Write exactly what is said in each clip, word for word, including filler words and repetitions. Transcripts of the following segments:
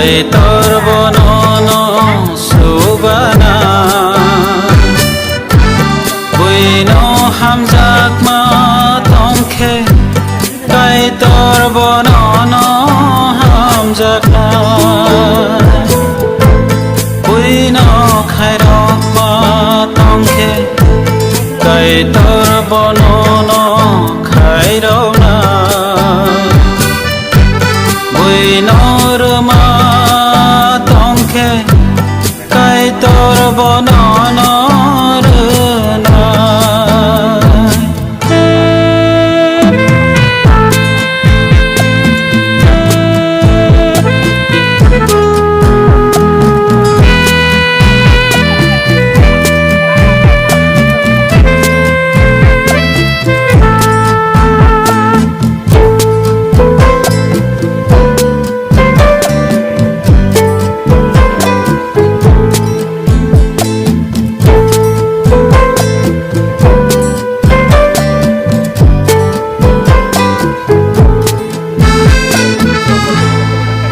Kaitor bono no subana, buino hamjakma tongkhe, Kaitor bono no hamjakna, buino khairokma tongkhe, Kaitor bono no khairokna. Buino rwma tongkhe, Kaitor bono no rwnai.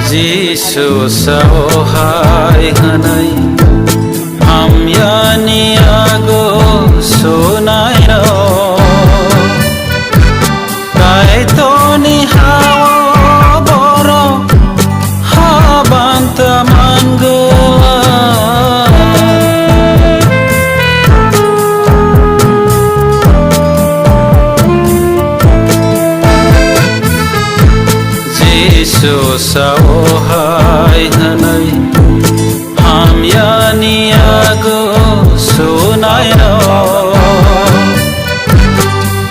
Jisu sao hai hwnwi, hamyani yago sunairok. Kaitorni ha-o borok habanta mangwla. Jisu sao hai hwnwi, hamyani yago sunairok.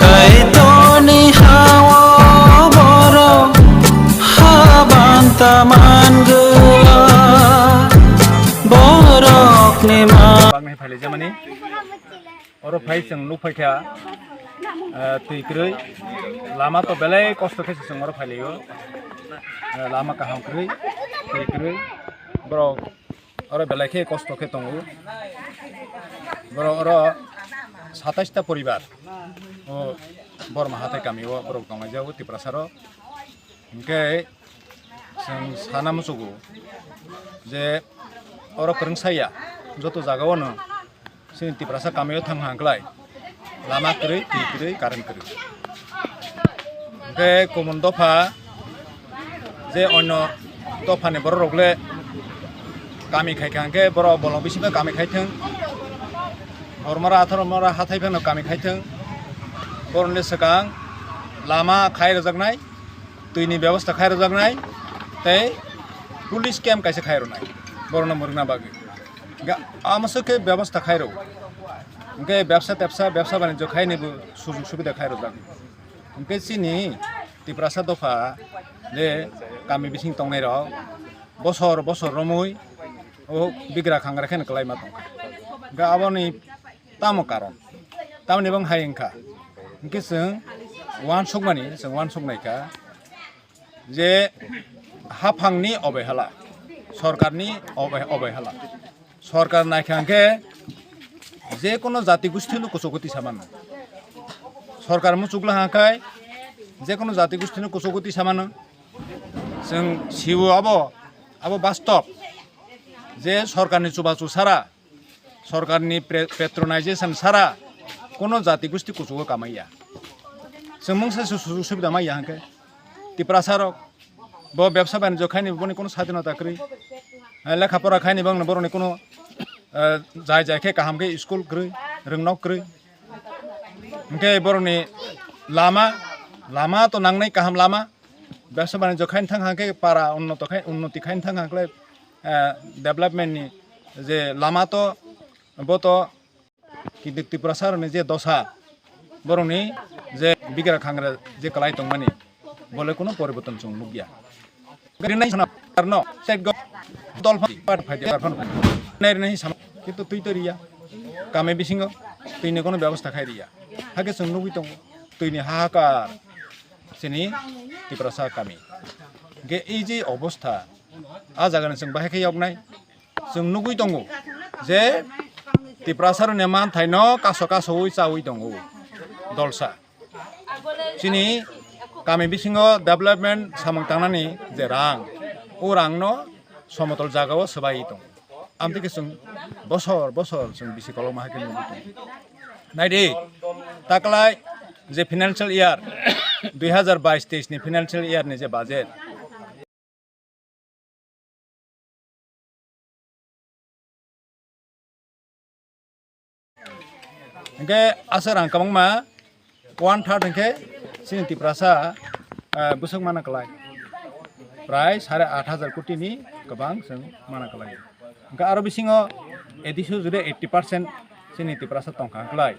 Kaitorni ha-o borok habanta mangwla, borokni ma- Bagni phalijamani. Oro phai chwng nukphaikha, eh, twi kwrwi. Lama to belai kosto khe se chwng oro phailaio. Eh, lama kaham kwrwi, twi kwrwi. Borok oro belai khe kosto khe tongo. Borok oro satais ta poribar o Borma Hathai kami o borok tonglaijao Tiprasa rok. Hinkhe chwng sana muchugo je oro kwrwng saya joto jagao no chini Tiprasa kamio thang hang klai lama kwrwi, twi kwrwi, current kwrwi. Hinkhe kumun dopha je onno dophani borok rok le kami khai kha, hinkhe borok bolong bisingo kami khai thung, Bormora Atharmora hathai phano kami khai thung, borokni swkang lama khai rwjaknai, twini bebosta khai rwjaknai tei police camp kaisa khai rwnai borokno mwrwkna bagwi. Ga-, amoswk khe bebosta khai rw. Hinkhe bebsa tebsa, bebsa banijyo khainaibo sujug subida khai rwjak. Hinkhe chini Tiprasa dopha je kami bising tongnairok bosor bosor romwi o bigra khangra kheno kwlaima tongkha. Hinkhe aboni tamo karon, tamoni bang hai wngkha. Hinkhe chwng uansukmani, chwng uansuknaikha je haphangni obehala, sorkarni obe-, obehala. Sorkar naikha hinkhe je kono jati gusthino kuchugo tisa mano. Sorkar muchukla hwnkhai je kono jati gusthino kuchugo tisa mano. Chwng sio abo, abo bastob je sorkarni chubachu sara, sorkarni pre-, patronization sara kono jati gusti kuchugo kamaiya. Chwng mungsa se sujug subida maiya hinkhe Tiprasa rok bo bebsa banijyo khaini boni kono sadinota kwrwi, eh, lekha pora khaini bangno borokni kono, eh, jai jai khe kaham khe school kwrwi, rwngnok kwrwi. Hinkhe borokni lama, lama to nangnai kaham lama, bebsa banijyo khaini thang hang khe para unnoto khai, unnoti khaini thang hang khe, eh, development ni je lama to bo to Kintu Tiprasa rokni je dosa, borokni je bigra khangra je kwlai tongmani, bole kuno poriborton chwng nukya. Rinai sana karno state go dol pha-, part phai de, part phano phai de. Nai rinai sama, kintu twi to riya. Kami bisingo twini kono bebosta khai riya. Hake chwng nugwi tongo, twini hahakar chini Tiprasa kami. Ge ei je obostha, a jagani chwng bahai khe yoknai. Chwng nugwi tongo je Tiprasa rokni manthaino kaso kasowi chawi tongo dolsa. Chini kami bisingo development samung tangnani je rang, o rangno somotol jagao swbaiwi tongo. Amtwi khe chwng bosor bosor chwng bisi kolokma hai khe nugwi tongo. Naidi, taklai je financial year dui hazar bais teis ni financial year ni je budget, hwnkhe aswk rang kwbangma, one third hwnkhe chini Tiprasa, eh, bwswk mana kwlai, prai sare aat hajar koti ni kwbang chwng mana kwlai. Hwnkhe aro bisingo A D C o juda eighty percent chini Tiprasa tongkha kwlai,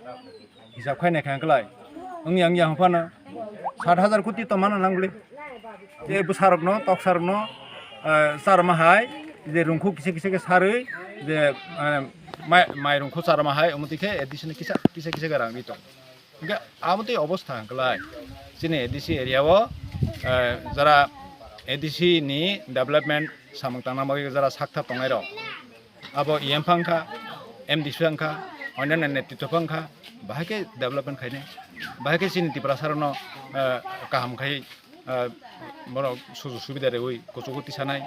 hisab khai naikha kwlai. Wngya wngya hwnphano sat hajar koti tongmano nangli. Je bwsarokno, toksarokno, eh, charma hai, je rungkhu kisa kisa khe sarwi, je, eh, mai, mai rungkhu charma hai, omo twi khe A D C ni kisa, kisa kisa khe rang ri tong. Hwnkhe abo twi obostha hwnkhe lai, chini A D C area o, eh, jara A D C ni development samung tangna bagwi jara sakthar tongnai rok, abo E M pha wngkha, M D C pha wngkha, onyanno netritwo pha wngkha, bahai khe development khainai, bahai khe chini Tiprasa rokno, eh, kaham khai, eh, borok sujuk subida rwi kuchugo tisanai.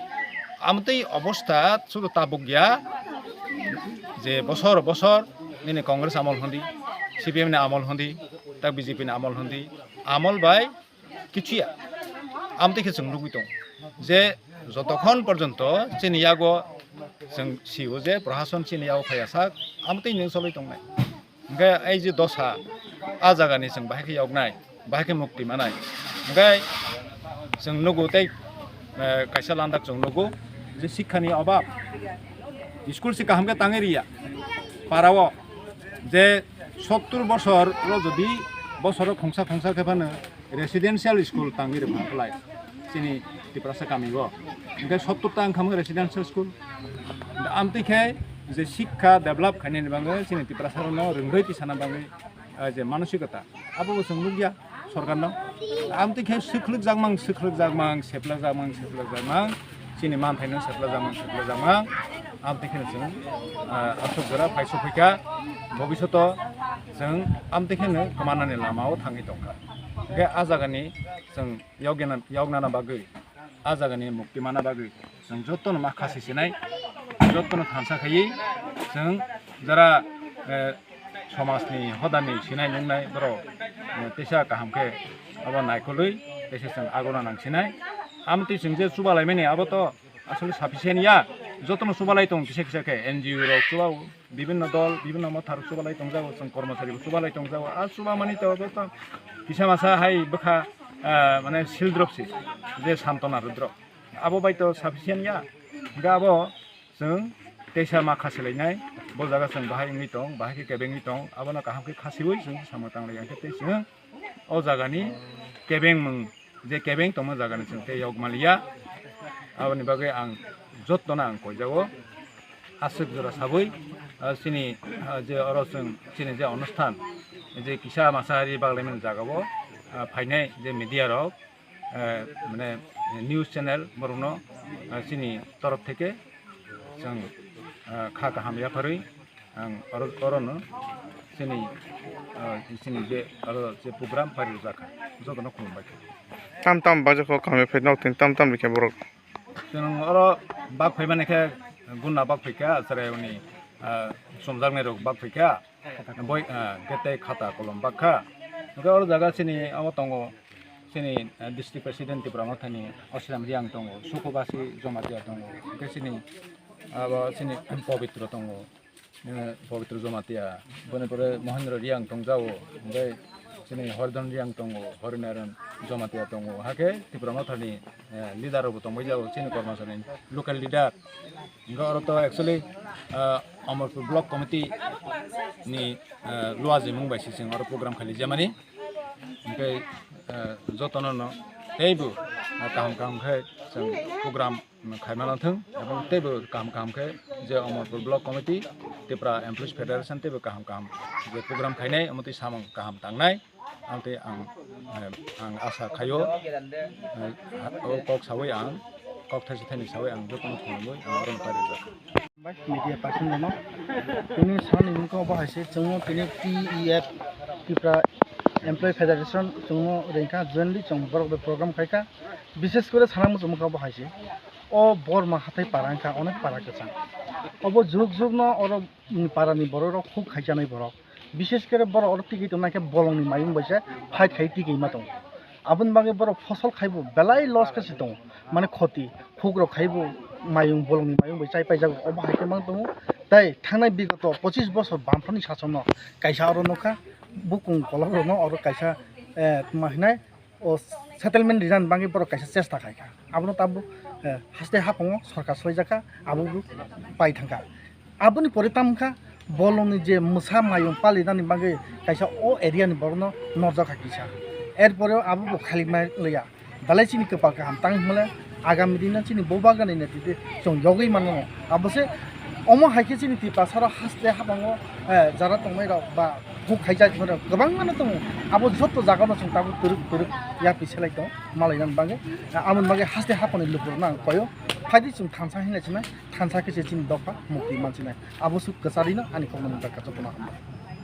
Amtwi obostha sudu tabuk ya je bosor bosor nini Congress amol hondi, C P M ni amol hondi, tak B J P ni amol hondi, amol bai kichu ya. Amtwi khe chwng nugwi tongo je jotokhon porjonto chini yago chwng sio je prohason chini yago phaiya sak, amtwi nwng cholwi tongnai. Hwnkhe ei je dosa, a jagani chwng bahai khe yoknai, bahai khe mukti manai. Hwnkhe chwng nugo tei, eh, kaisa landak chwng nugo je sikhani obab. School se kaham khe tangwi riya. Parao je sottur bosor o jodi bosoro khungsa khungsa khe phano residential school tangwi rwkha khlai chini Tiprasa kami o. Hwnkhe sottur ta wngkha residential school. Amtwi khe je sikha develop khainani bagwi chini Tiprasa rokno rwngwi tisana bagwi, ah, je manosikota abo bo chwng nukya sorkarno. Amtwi khe swkhlwk jakmang, swkhlwk jakmang, seplak jakmang, seplak jakmang, chini manthaino seplak jakmang, seplak jakmang. Amtwi kheno chwng, ah, aswk jora phai sophaikha, bobishoto chwng amtwi kheno kwmanani lamao thangwi tongkha. Hwnkhe a jagani chwng yokgena, yoknana bagwi, a jagani mukti mana bagwi chwng jotono ma khasi sinai, jotono thansa khaiwi chwng jara, eh, somajni hodani sinai nungnai borok, eh, teisa kaham khe abo naikolwi teisa chwng aguna nang sinai. Amtwi chwng je chubalaimani abo to asole sufficient ya, jotono chubalai tongo kisa kisa khe N G O rok chubao. Bibinno dol, bibinno motha rok chubalai tongjago, chwng kormochari bo chubalai tongjago. A chubamani to, to, to kisa masa hai bwkha, ah, mane sildrop se, je santona rudrop. Abo bai to sufficient ya. Hingke abo chwng teisa ma khasilainai, bo jaga chwng bahai wngwi tong, bahai khe kebengwi tong, abono kaham khe khasiwi chwng samung tanglai ya khe tei chwng o jagani kebengmung, je kebeng tongma jagani chwng tei yok maliya. Aboni bagwi ang jotono ang koijago. Aswk jora sabwi, ah, chini, ah, je oro chwng chini je onusthan, je kisa masa hari baglaimani jagao, ah, phainai je media rok, ah, mane news channel borokno, ah, chini torof theke chwng, ah, kha kaham yapharwi ang oro, orono chini, ah, chini je oro je program pari rwjakha, jotono khulumbai kha. Tam tam bajak kok kaham yaphai nok tin tam tam rikha borok. Chwng oro bak phaimani khe guna bak phaikha, chwrai uni, ah, chumjaknai rok bak phaikha, boi, ah, khe tei khata kolom bak kha. Hwnkhe oro jaga chini abo tongo, chini, ah, district president Tipra Mothani Osiram Riang tongo, Sukubasi Jomatia tongo, hwnkhe chini abo chini Pobitro tongo. Eh, Pobitro Jomatia, boni pore Mohendro Riang tongjago, hingke chini Hordon Riang tongo, Horinaran Jomatia tongo, hake Tipra Mothani, eh, leader rokbo tongbai jago, chini Kormasani local leader. Hingke oro to actually, eh, Amarpur Block Committee ni, eh, luajimung bai se chwng oro program khailaijamani. Hingke, eh, jotono no teibo, eh, kaham kaham khe chwng program khaimano thung, ebong teibo kaham kaham khe je Amarpur Block Committee, Tipra Employees Federation teibo kaham kaham je program khainai, omo twi samung kaham tangnai, ang tei ang, eh, ang asa khaio, eh, o kok saui ang, kok thaisa thaini saui ang jotono khulumui ang oro no parijak. Media person rokno tini sani wngkha obo hai se chwngno tini T E F Tipra Employee Federation chwngno ringkha, jointly chwng borok bai program khaikha. Bishes kore sana muchungmung kha bo hai se. O Borma hathai para wngkha onek para kwchang. Obo jug jug no oro, mm, para ni borok rok huk khaijanai borok. Bishes kore borok oro tigi tongnai khe bolong ni mayung bai se fight khai tigi ma tongo. Aboni bagwi borok fosol khaibo belai loss khe se tongo. Mane khoti, huk rok khaibo mayung bolong ni mayung bai chai paijago. Obo hai khe mang tongo. Tai thangnai bigoto pochis bosor bamphani sason no kaisa oro nukha. Bukung kolok rok no oro kaisa, eh, tma hinai o settlement rijani bagwi borok kaisa chesta khaikha. Abono tabuk, eh, haste haphongo sorkar swlaijakha, abo bo pai thangkha. Aboni pore tamo wngkha bolongni je mwsa mayung palinani bagwi kaisa o area ni borokno norjak kha kisa. Erpore abo bo khali mai liya. Belai chini kwpal kaham tang hwnle agami dino chini Bubagrani netrite chwng yogwi mano. Abo se omo hai khe chini Tiprasaro haste habango, eh, jara tongnai rok ba huk khaijak rok kwbangma no tongo. Abo joto jaga no chwng tabuk twrwk twrwk yapri selai tongo malai nani bagwi. Aboni bagwi haste hapani lukurokno ang koyo phaidi chwng thansa hinlai sinai, thansa khe se chini dopha mukti mansinai. Abo suk kwcharino ani kokno nukha jotono hambai.